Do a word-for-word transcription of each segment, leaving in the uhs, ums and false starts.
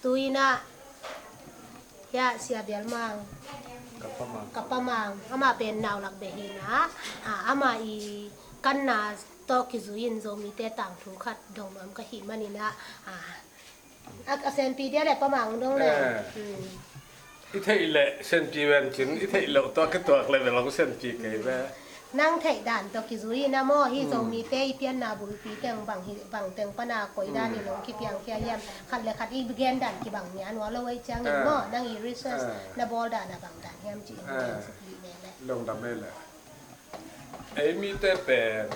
Tuinah, hiah Sia Bialmang, Kapamang. Kapamang, amah pen naulak beh hinah, ah, amah i kanna tawh kizui in Zomite tangthu khat dong nuam ka hih maninah, ah, a, a senpi dia le Pamang dong le. Eh. Hmm. I theih leh senpi ven cin, i theih loh tawh kituak le bel hong senpi kei ve. Nang theih dan tawh kizui na maw, hi Zomite i pianna bulpi teng bang hi, bang teng pana koi dan in hong kipiangkhia hiam, khat le khat i gen dan kibang nia nuam lo ei ciangin maw, nang i research na bawl dan a bang dan hiam ci in gen suk lih meng le. Lungdam ei le. Ei mite pen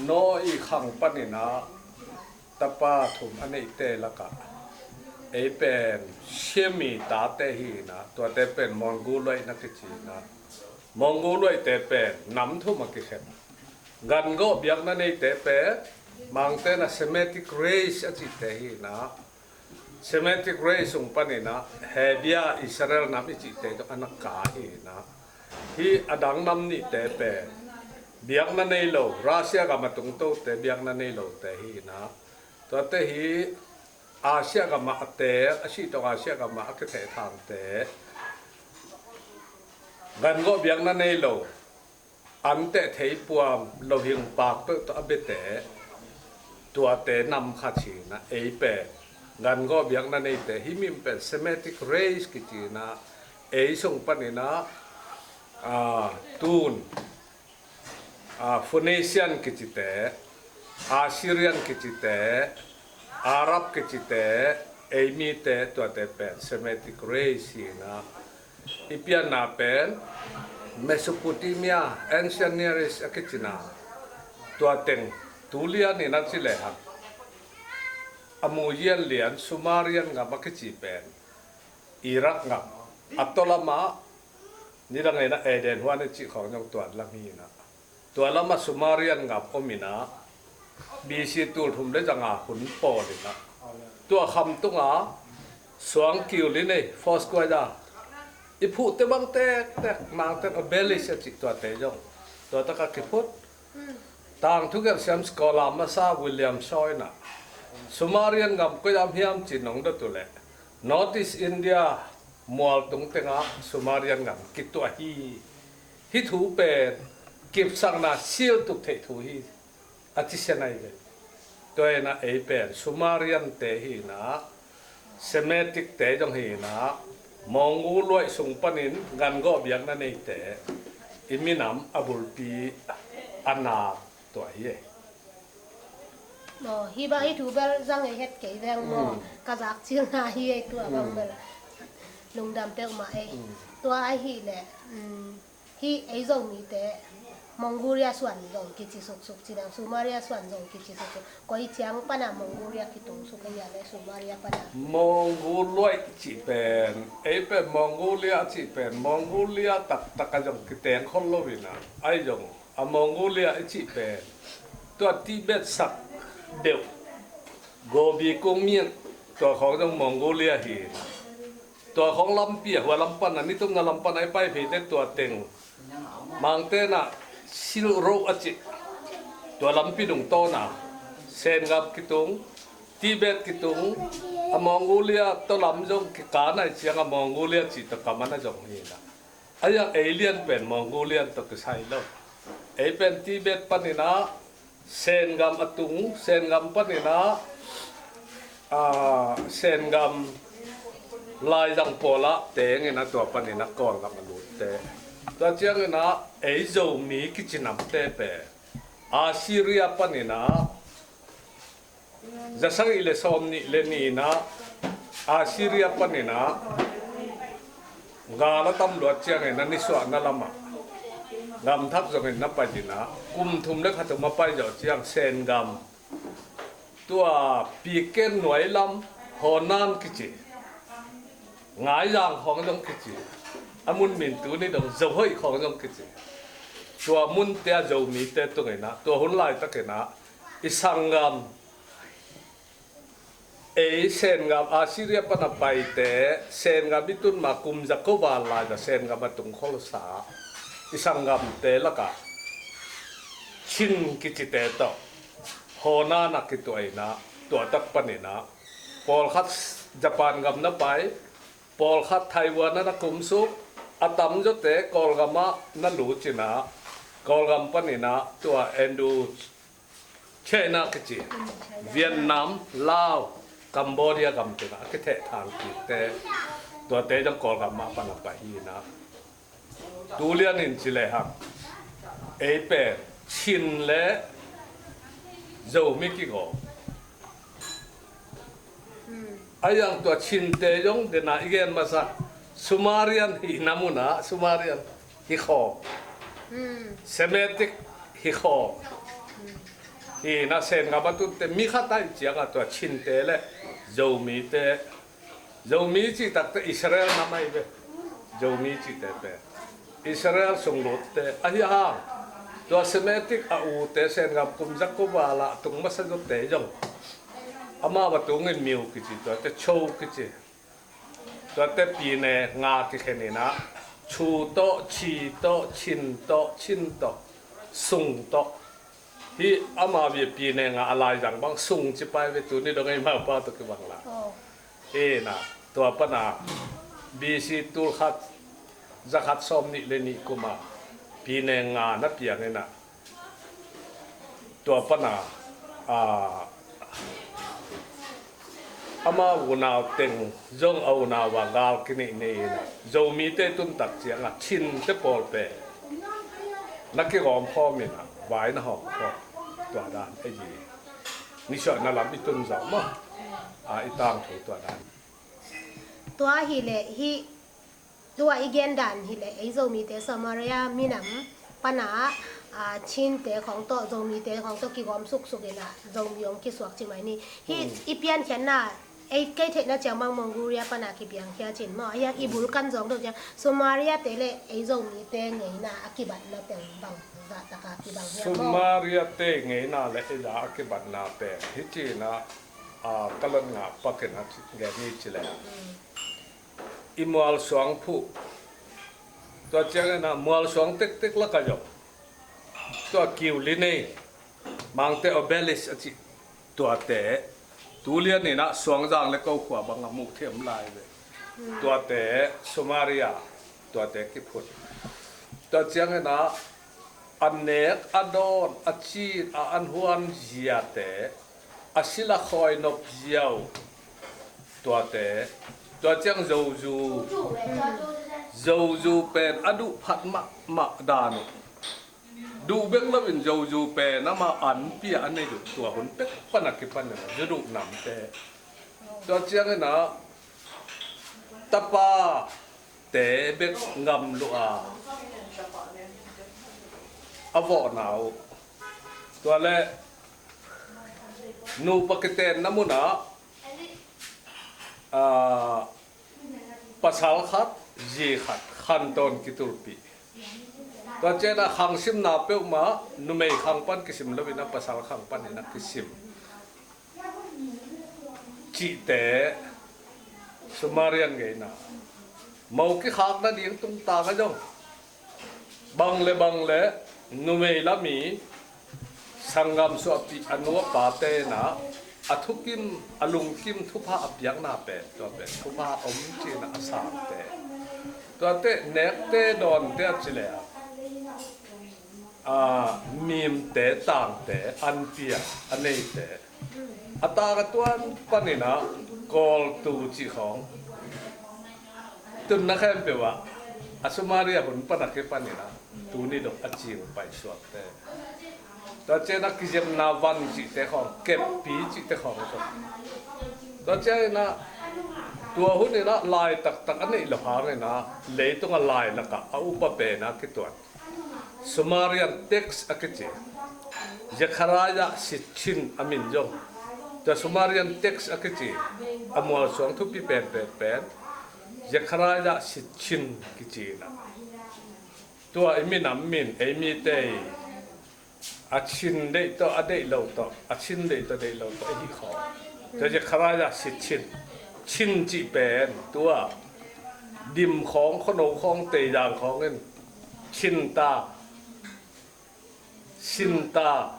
Noah i khang paninah tapa thum a neihte lakah ei pen Shem i tate hinah, tuate pen Mongoloid na kicinah, Mongoloidte pen nam thum a kikhen. Gangawh biakna neite pen Mangte na Semitic race a cihte hinah, Semitic race sung paninah Hebia Israel nam i cihte zong a na ka hinah, hi a dang nam nihte pen biakna nei lo, Russia gam a tungtote biakna nei lote hinah, tuate hi Asia gam ah a teel, a sih tawh Asia gam ah a kithehthangte, gangawh biakna nei lo, an teh thei puam, lohing pak peuh tawh a biate, tuate nam khat hinah, ei pen gangawh biakna neite, hi min pen Semitic race kicinah, ei sung paninah, ah, tun, ah, Phoenician kicite, Assyrian kicite, Arab kicite, ei mite tuate pen Semitic race hinah, i pianna pen Mesopotamia, Ancient Near East a kicina, tua teng tu lianin a ci lehang a muzian lian Sumerian gam a kici pen Iraq gam a tawlamah, nidang inah Eden huan i cih khawng zong tua lam hinah, tua lamah Sumerian gam om inah, B C tul thum le zanga hun pawl inah, tua kham tunga suang kiu li nei, Foursquare, i phuhte bang tektek, Mangte obelisk a cih tuate zong tua takah kiphut. Tangthu gelh siam scholar masa William Shaw inah Sumerian gam koi am hiam ci nong dot uh leh, North East India mual tung tengah Sumerian gam kituah hi. Hih thu pen kipsakna siltuk theih thu hi, a ci sia nai ve. Tua inah ei pen Sumerian te hinah, Semitic te zong hinah, Mongoloid sung panin gangawh biakna neite, i minam a bulpi a nak tua hi ei. Maw, hi bang i thu bel zang ei het kei veng maw, ka zak cilna hi ei tua bang bel. Lungdam peuhmah ei. Tua ahih leh, um, hi ei Zomite Mongolia suan zong kici suksuk ci dang, Sumeria suan zong kici suksuk. Koi ciang pana Mongolia kitung suk ei a le Sumeria pana. Mongoloid cih pen, ei pen Mongolia cih pen Mongolia taktak a zong kiteng khol lo inah, ai zong a Mongolia i cih pen tua Tibet sak deuh, Gobi kung mian, tua khawng zong Mongolia hi. Tua khawng lampi a hua lam pana, nitumna lam pana i pai phei teh tua teng Mangte na Silk Road a cih, tua lampi nung tawna Sen gam kitung, Tibet kitung, a Mongolia tawh lam zong kika nai ciang a Mongolia cih tawh kaman a zong hi na. A iang ei lian pen Mongolian tawh kisai lo. Ei pen Tibet paninah Sen gam a tung, Sen gam paninah, ah, Sen gam laizang pawlah tengin a tua paninah Kawl gam a lutte. Tua cianginah ei Zomi kici namte pen Assyria paninah zasagih le sawmnih le nih inah Assyria paninah gal a tam luat ciangin a nisuahna lamah gamthak zongin na pai inah kum thum le khat um a pai zawh ciang Sen gam, tua Piken nuai lam Honan kici, Ngaizang khawng zong kici, a mun min tuni dong Zohoih khawng zong kici, tua munte a Zomite tunginah tua hun laitakinah i sanggam, ei Sen gam Assyria pana paite Sen gam i tun ma kum za ko val lai a Sen gam a tung kholsa i sanggamte lakah Chin kicite tawh Honan a kituah inah Tua tak panin ah pawlkhat Japan gam na pai, pawlkhat Taiwan ah na kumsuk, a tamzawte Kawlgam ah na lut in ah, Kawlgam panin ah tua Indochina kici, Vietnam, Laos, Cambodia gam tungah a kithehthang kikte, tuate zong Kawlgam mah pan a pai hi in ah, tu lianin ci lehang ei pen Chin le Zomi kigawm. Ahi zongin tua Chinte zong, den a i gen masa, Sumerian hihna munah Sumerian hi khawm, Semitic hi khawm. Hi na, Sen gam a tunte mi khat ahih ciangah tua Chinte le Zomite, Zomi cih takte Israel nam ahi ve. Zomi cihte pen Israel sunglutte ahi hang, tua Semitic a ute, Sen gam kum za kua val ah tung masa zawte zong amau a tungin Miu kici, tuate Cho kici, tuate pine nga kikhen in ah, Chu tawh, Chi tawh, Chin tawh, Chin tawh, Sung tawh. Hih amau a pine nga a laizang bang Sung ci pai ve, tuni dong ei maupa tawh kibang lai. Hi na, tua pana B C tul khat za khat sawm nih le nih kuma pine nga na piang in ah, tua pana, a, ama unau teng zong a unau a gal kineih nei in ah, Zomite tun tak ciangah Chinte pawl pen na kigawm khawm in ah, vai na hawm khawm. Tua dan ahi hi. Nisuahna lam i tun zawh maw? A, i tangthu tua dan. Tua hileh hih, tua i gen dan hileh ei Zomite Samaria minam pana, a, Chinte khawng tawh, Zomite khawng tawh kigawm suksuk in ah Zomi hong kisuak ci mai ni. Hih i piankhiatna, ei, kei theihna ciang bang Mongolia pana kipiangkhia cin maw? Ahi hang i bul kan zawng deuh ciang Sumeriate le ei Zomite ngeina a kibatna teng bang zah taka kibang hiam maw? Sumeriate ngeina le ei zah a kibatna pen hih ci in ah, a, ka lotngah pakin a gen ni ci leh, i mualsuang phuh, tua ciangin ah mualsuang tektek lakah zong tua kiu li nei, Mangte obelisk a cih, tuate tu lianin ah Suangzang le Kokhua bangah muh theih om lai ve. Tuate Sumeria, tuate kiphut. Tua ciangin ah a nek, a dawn, a cin, a an huan ziate, a sila khawi nop ziau, tuate, tua ciang zozu, zozu pen a duh phat mahmah dan uh. Duh bek loin zozu pen amah an pia a nei uh, tua hun pek pana kipanin a zu duh namte. Tua ciangin ah tapa te bek ngam lua a vawhna uh. Tua le nupa kitenna munah, a, pasal khat, zi khat, khantawn kitulpih. Tua ciangin ah khangsimna peuhmah numei khang pan kisim loin ah pasal khang panin ah kisim cihte Sumerian ngeina. Mo kikhak nading tungtang ah zong bang le bang le numei lam i sanggam suahpih a nu a pate in ah a thukim, a lungkim thupha a piakna pen, tua pen thupha om ci in ah a sangte. Tuate nekte, dawnte a ci leh, a, mimte, tangte, an pia a neite. A tang a tuan panin ah kawltu cih khawng tunna khempeuh ah a Sumeria hun pan a kipanin ah tuni dong a cing paisuakte. Tua ciangin ah kizepna van cihte khawng, keppi cihte khawng. Tua ciangin ah tua hun in ah lai taktak a neih loh hangin ah leitung a lai lakah a upa pen a kituat Sumerian text a kici, Zechariah Sitchin a min zong. Tua Sumerian text a kici, a mualsuang thupi penpen pen Zechariah Sitchin kici in ah, tua i minam min, ei mite i a Chin deih tawh, a deih lo tawh, a Chin deih tawh, deih lo tawh i hih khawng. Tua Zechariah Sitchin, Chin cih pen tua dim khawng, khuano khawng, teizang khawng in Chin ta, Sin ta,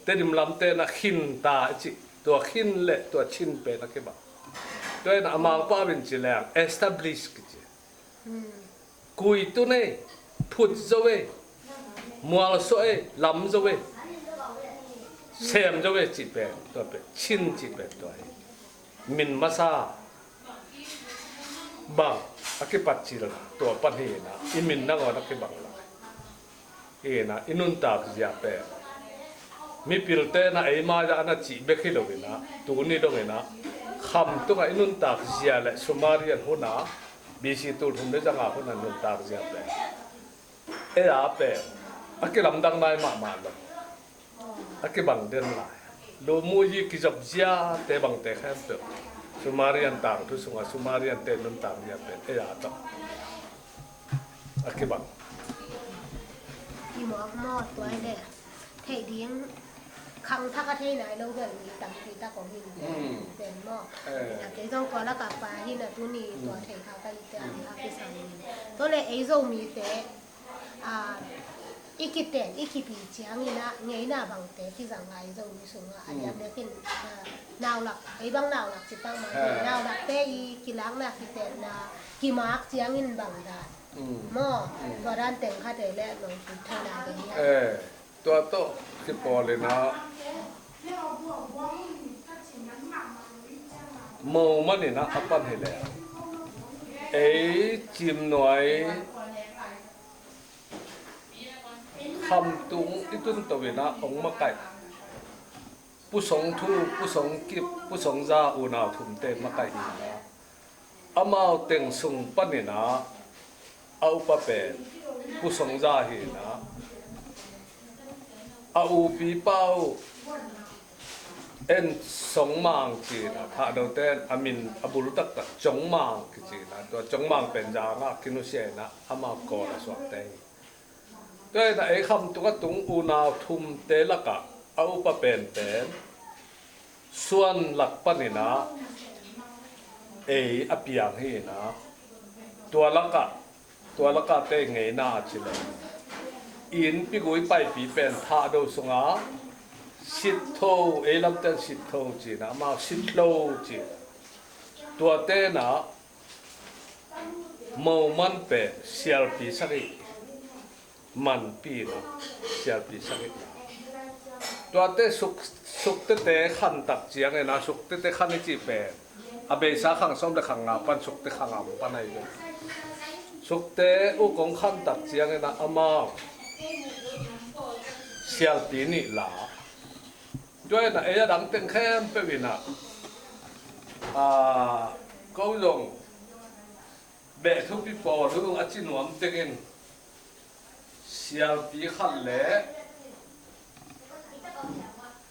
Tedim lamte in ah Khin ta i cih. Tua khin le tua chin pen a kibang. Tua in a Mangpau in ci leng establish kici. Kuitun ei, phut zo ei, mualsuah ei, lam zo ei, sem zo ei cih pen, tua pen chin cih pen tua hi. Min masa bang a kipat cil tua pan hi na, i min nangawn a kibang lai. Hi na, i nuntak zia pen mipilte na eima zah na cih bek hi lo hi na, tuni dong hi na, Kham tungah i nuntak zia le Sumerian hun a, B C tul thum le zanga hun a nuntak zia pen, ei a pen a kilamdang nai mahmah lo. A kibang den lai. Lumuyi kizop ziate bangte khempeuh Sumerian tangthu sungah Sumerian te nuntak zia pen ei a tawh a kibang. Hi mawk maw, tua hi le. Theih ding, khangthak a thei nai lo bel mi tampi tak om hi. Hmm. Pen maw. Eh. A kei zong tua lakah pa hi na, tuni tua thei kha ka hi te a, a kisam hi. Tua le ei Zomite, a, i kiten, i kipi ciangin a, ngeina bangte kizang a, ei Zomi sungah a, hmm, diam biakin, a, naulak, ei bang naulak ci pak mah hi. Eh. Naulakte i kilakna, kitenna, kimak ciangin bang dan. Mm. Maw, mm, tua dan teng khat ei le nong kip thei lai ding hi a. Eh, tua tawh kipawl in a, mo man in a, a pan hi le, ei Ciimnuai Khamtung i tun to in a, ong makaih Pu Song Thu, Pu Song Kip, Pu Song Za unau thumte makaih hi a, amau teng sung panin a, a upa pen Pu Song Za hi a, a upipa uh En Song Mang ci a, Thahdote in a min a bul taktak Cong Mang kici a, tua Cong Mang pen zangah kinusia in a, amau Kawl a suakte hi. Tua in a ei Khamtung a tung unau thumte lakah a upa penpen Suan lak panin a ei a piang hi in a, tua lakah, tua lakah te ngeina a ci le, innpi gui paipi pen Thahdo sunga Sittho, ei lamten Sittho ci in a, amau Sittho ci. Tuate in a mo man pen sialpi sagih manpi in a, sialpi sagih in a. Tuate Suk, Suktete khantak ciangin a, Suktete khan i cih pen a beisa khang sawm le khang nga pan Sukte khang a om pan ahi ve. Sukte uh kong khantak ciangin a, amau sialpi nih la. Tua in a ei a dang teng khempeuh in a, a, ko zong beh thupi pawl uh a ci nuam tengin sialpi khat le,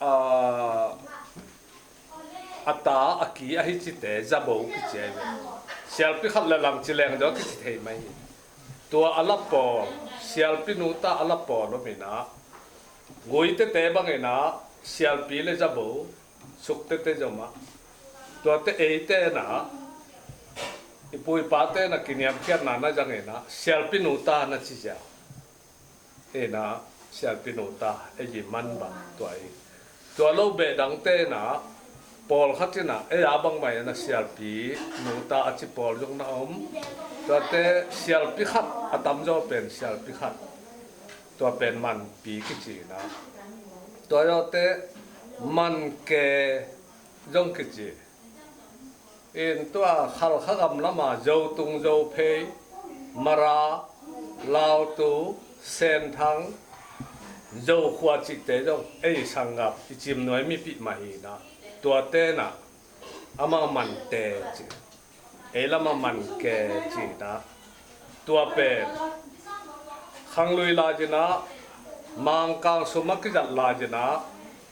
a, a ta a ki ahi cite zabo kici ahi ve. Sialpi khat le lang ci leng zaw kici thei mai hi. Tua a la pawl, sialpi nu ta a la pawl om in a, Guitete bangin a sialpi le zabo, Suktete zom a, tuate eite in a, i pu i pate in a kiniamkhiatna na zang in a, sialpi nu ta na ci zia. In a, sialpi nu ta, ei i man bang tua hi. Tua lo beh dangte in a, pawlkhat in a, ei a bangmah in a sialpi nu ta a ci pawl zong na om. Tuate sialpi khat, a tamzaw pen sialpi khat. Tua pen manpi kici in a. Tua zawhte manke zong kici. In tua Khalkha gam lama Zotung, Zophei, Mara, Lautu, Senthang, Zokhua cihte zong ei sanggam i Ciimnuai mipih mah hi in a. Tuate in a amau mante ci. Ei lama manke ci in a. Tua pen khanglui lai in a, Mangkang sum a kizat lai in a,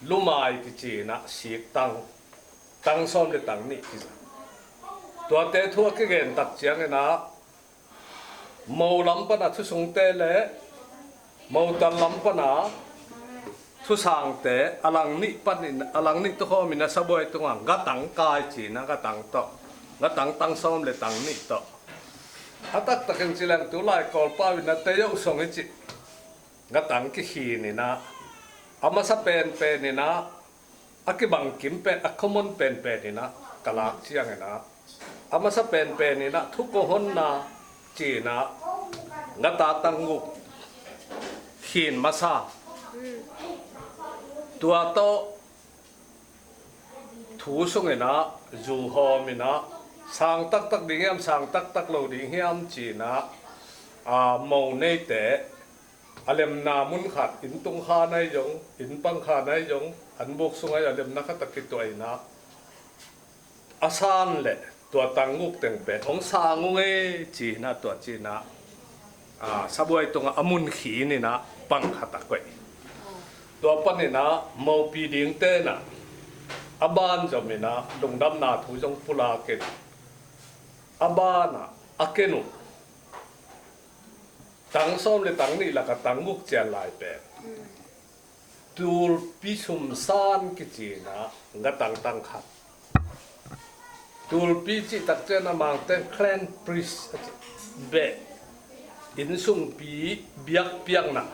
lumai kici in a, sik tang, tang sawm le tang nih kiza. Tuate thu a kigen tak ciangin a, mo lam pan a thusungte le motal lam pan a thusangte a lang nih panin, a lang nih tukhawmin a sabuai tungah gatang kai ci in a, gatang tawh, gatang tang sawm le tang nih tawh. A taktakin ci leng tu lai Kawlpau in a teyoh song hi ci. Gatang kikhin in a, a masa penpen in a, A kibang kim pen, a common penpen inah ka lak ciang inah, a masa penpen inah thu kong honna ci inah, ngata tang guk khin masa. Tua tawh thu sung inah, zu hawm inah, sang taktak ding hiam, sang taktak lo ding hiam ci inah, a, mo neite a lemna mun khat, inn tung khan ahi zong, inn pang khan ahi zong, an buk sung ahi a lemna khat a kituah inah, a san le tua tang guk teng pen hong sang ung e ci inah, tua ci inah, a, sabuai tungah a mun khin inah pang khat a koih. Tua pan inah mopi dingte inah a ban zom inah lungdamna thu zong pulak in, a banah a ken uh tang sawm le tang nih lakah tang guk cian lai pen tulpi sumsan kici inah, ngatang tang khat. Tulpi cih tak ciang a Mangte in clan priest a ci. Beh, innsungpi biakpiakna.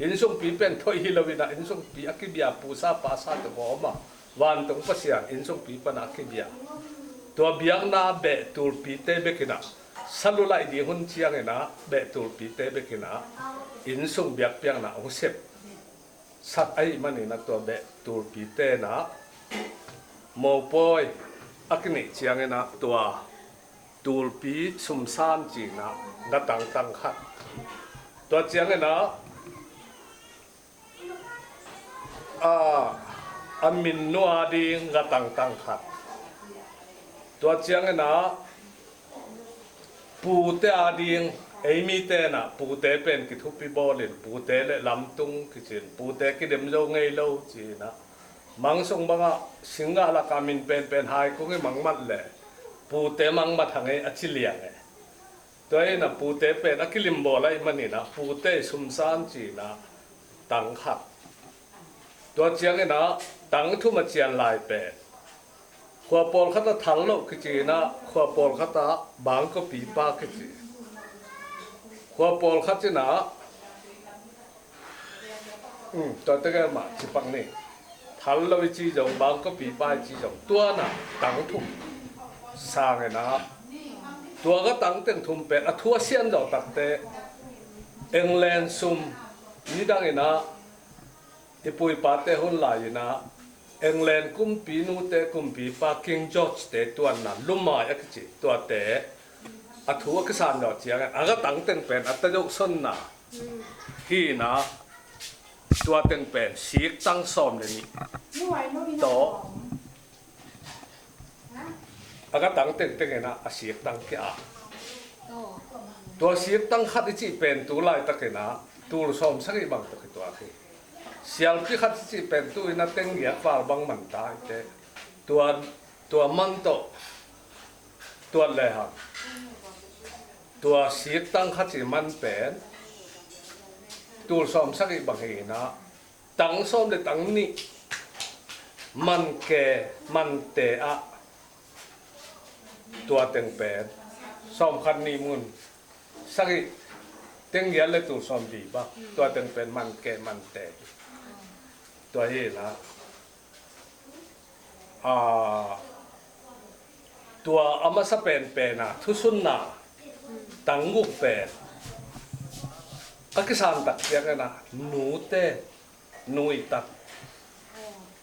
Innsungpi pen thoih hi lo inah, innsungpi a kibia pusa pasa tuk a om a, vantung Pasian innsungpi panah a kibia. Tua biakna beh tulpite bek inah, salu laih ding hun ciang inah beh tulpite bek inah innsung biakpiakna hong sep sak ahih man inah, tua beh tulpite inah mopawi a kineih ciang inah tua tulpi sumsan ci inah ngatang tang khat. Tua ciang inah, a, a min nu a ding ngatang tang khat. Tua ciang inah pute a ding, ei mite inah pute pen kithupi bawlin, pute le lamtung kici in, pute kidem zo ngei lo ci inah, mang sung bangah singgah lakah min penpen hai kung i mangmat le pute mangmat hang e a ci liang e. Tua inah pute pen a kilimbawl ahih man inah pute sumsan ci inah tang khat. Tua ciang inah tang thum a cian lai pen khua pawlkhat ah thal loh kici inah, khua pawlkhat ah bangkawpipa kici. Khua pawlkhat inah, um, tua tegel mah ci pak ni. Thal lo i ci zong, bangkawpipa i ci zong, tua inah tang thum sang inah, tua ka tang teng thum pen a thu a sian zawh takte England sum, nidang inah i pu i pate hun lai inah England kumpinute, kumpipa King George te tuanna lumai a kici, tuate a thu a kisan zawh ciangin a ka tang teng pen a ta zohsonna hi inah, tua teng pen siktang sawm le nih tawh a ka tang tengteng inah a siktang kia. Tua siktang khat i cih pen tu laitak inah tul sawm sagih bang tawh kituak hi. Sialpi khat i cih pen tu inah teng giat val bang man ta i te. Tua, tua man tawh tuat lehang tua siktang khat i man pen tul sawm sagih bang hi inah, tang sawm le tang nih man ke, man te ah tua teng pen sawm khat nih mun sagih, teng giat le tul sawm li bang, tua teng pen man ke, man te. Tua hi inah, a, tua a masa penpen a thusunna tang guk pen a kisan tak ciang inah nute, nu i tan,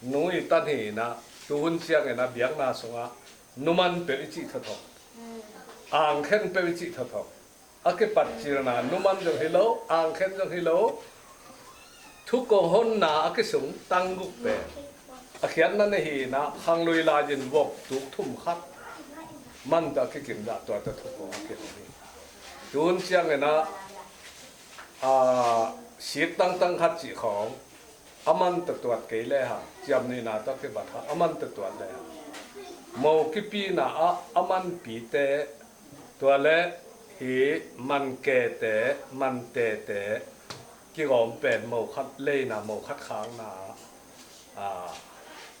nu i tan hi inah, tuhun ciang inah biakna sungah numan peuh i cih thotho, angkhen peuh i cih thotho. A kipatcilna numan zong hi lo, angkhen zong hi lo. Thu kong honna a kisung tang guk pen a khiatna nei hi inah, khanglui lai-in vok tuk thum khat man tawh a kikim dah, tua tawh thu kong a kihong hi. Tuhun ciang inah, a, siktang tang khat cih khawng a man tawh tuat kei lehang, ciamnuihna tawh kibat a man tawh tuat lehang, mo kipina ah a manpite, tua le hi man kete, man tete kigawm pen mo khat leina, mo khat khakna, a,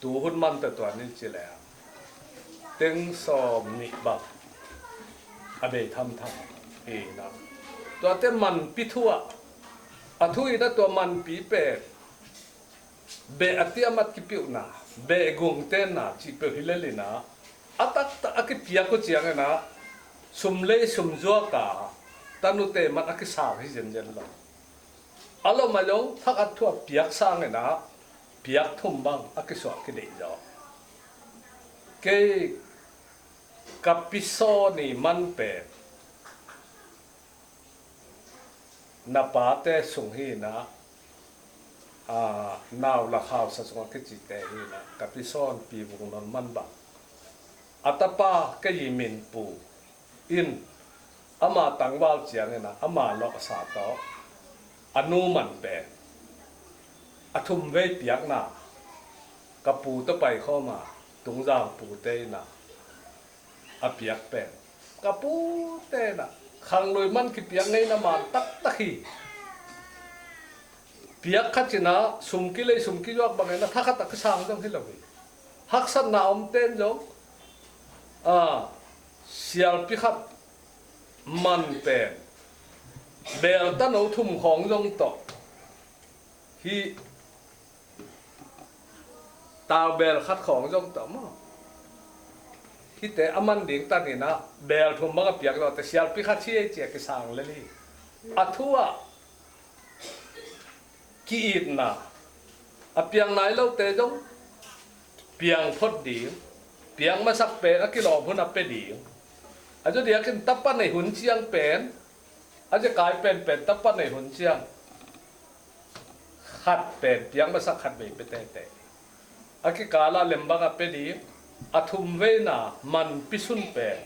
tuhun man tawh tuat ni ci lehang teng sawm nih bang a bei thamtham hi inah, tuate manpi thu ah, a thu inah tua manpi pen beh a tiamat kipiuhna, Behgung tenna cih peuh hi lel inah, a taktak a kipiak uh cianginah sum lei sum zuak a tanute man a kisang hi zenzen lo. A lom a zong thakhat thu a piak sanginah piak thum bang a kisuah kideih zaw. Kei ka pisawn i man pen na pate sung hi inah, a, nau la khausa sungah kicite hi inah, ka pisawn Pi Vung Non man bang a tapa kei i minpu in ama tangval cianginah ama lawhsa tawh a nu man pen a thum vei piakna ka pu tawh paikhawm a, Tungzang pute inah a piak pen ka pute inah khanglui man kipiak ngeina man taktak hi. Piak khat inah sum kilei sum kizuak bangin a thakhat a kisang zong hi lo hi. Haksatna om ten zong, a, sialpi khat man pen beel tano thum khawng zong tawh hi. Taubeel khat khawng zong tawh maw, hihte a man ding taninah beel thum bang a piak zawte sialpi khat hi ei ci a kisang lel hi. A thu ah ki-itna, a piang nai lote zong piang phot ding, piang masak pen a kilawm hun a pia ding. A zu diakin tapa nei hun ciang pen, a zekai penpen tapa nei hun ciang khat pen piang masak khat vei pia tete. A kikala lembang a pia ding, a thum veina manpi sun pen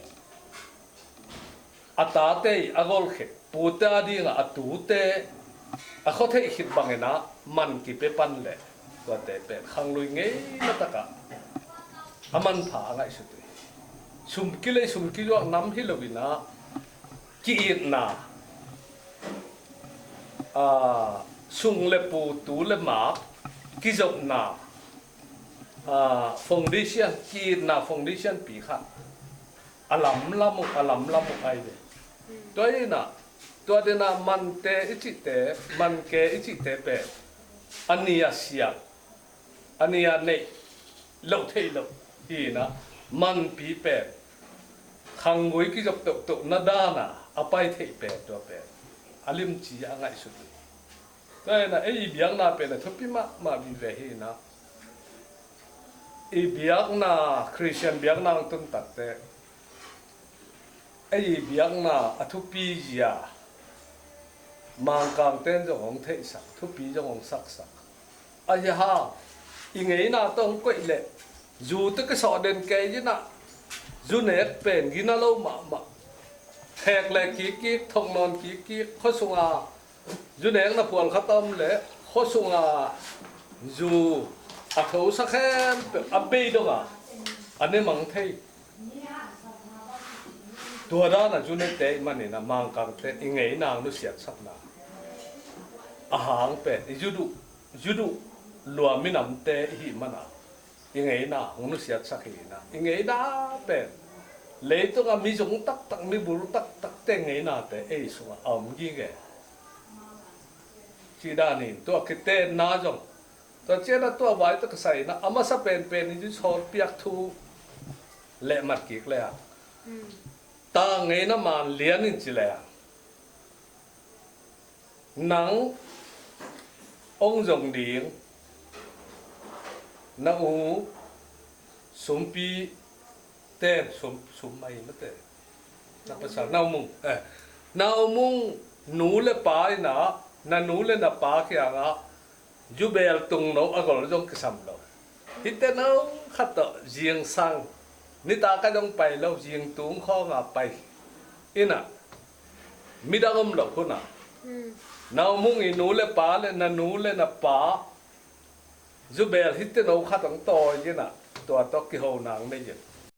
a tate i a golkhit pute a dinga a tute a khuatheih khit banginah man kipia pan leh tuate pen khanglui ngeina takah a manpha a ngaihsut uh hi. Sum kilei sum kizuak nam hi loinah ki-itna, a, sung le pu tu le mak kizopna, a, foundation, ki-itna foundation pi khat a lamlam uh, a lamlam uh ai ve. Tua inah tua denah mante i cihte, manke i cihte pen a ni a siang, a ni a neih loh theih loh hi inah manpi pen khanggui kizop tohtoh na dana a pai theih pen tua pen a limci a ngaihsut uh hi. Tua inah ei i biakna pen a thupi mahmah vive hi inah, i biakna, Khristian biakna hong tun takteh ei i biakna a thupi zia Mangkangten zong hong theihsak, thupi zong hong saksak. Ahi hang i ngeina tawh hong koih leh zu tawh kisawh den kei inah zu nek pen gina lo mahmah. Khek le kikkik, thongnawn kikkik, khuasunga zu nekna phual khat a om leh khuasunga zu a thosa khempeuh a bei donga a ne mang thei. Tua dana zu nete i maninah Mangkangte i ngeina hong nusiatsakna a hang pen i zu duh, zu duh lua minamte i hih mana i ngeina hong nusiatsak hi inah, i ngeina pen leitunga mi zung taktak, mi bul taktakte ngeinate ei sungah a om gige. Cih danin tua kitenna zong tua cianah tua vai tawh kisai inah a masa penpen i zu sawt piak thu leh mat kik le ah, ta ngeina man lian in ci le ah, nang hong zong ding na u Sumpi ten, Sum, Sum mai mate, na pasal Naumung, eh, Naumung nu le pa inah na nu le na pa kiangah zu beel tungno a gol zong kisam lo. Hihte no khat tawh zingsang nitak a zong pai lo, zingtung khawnga pai inah midang om loh hunah Naumung i nu le pa le na nu le na pa zu beel hihte no khat hong tawi inah tua tawh kiho nang nei in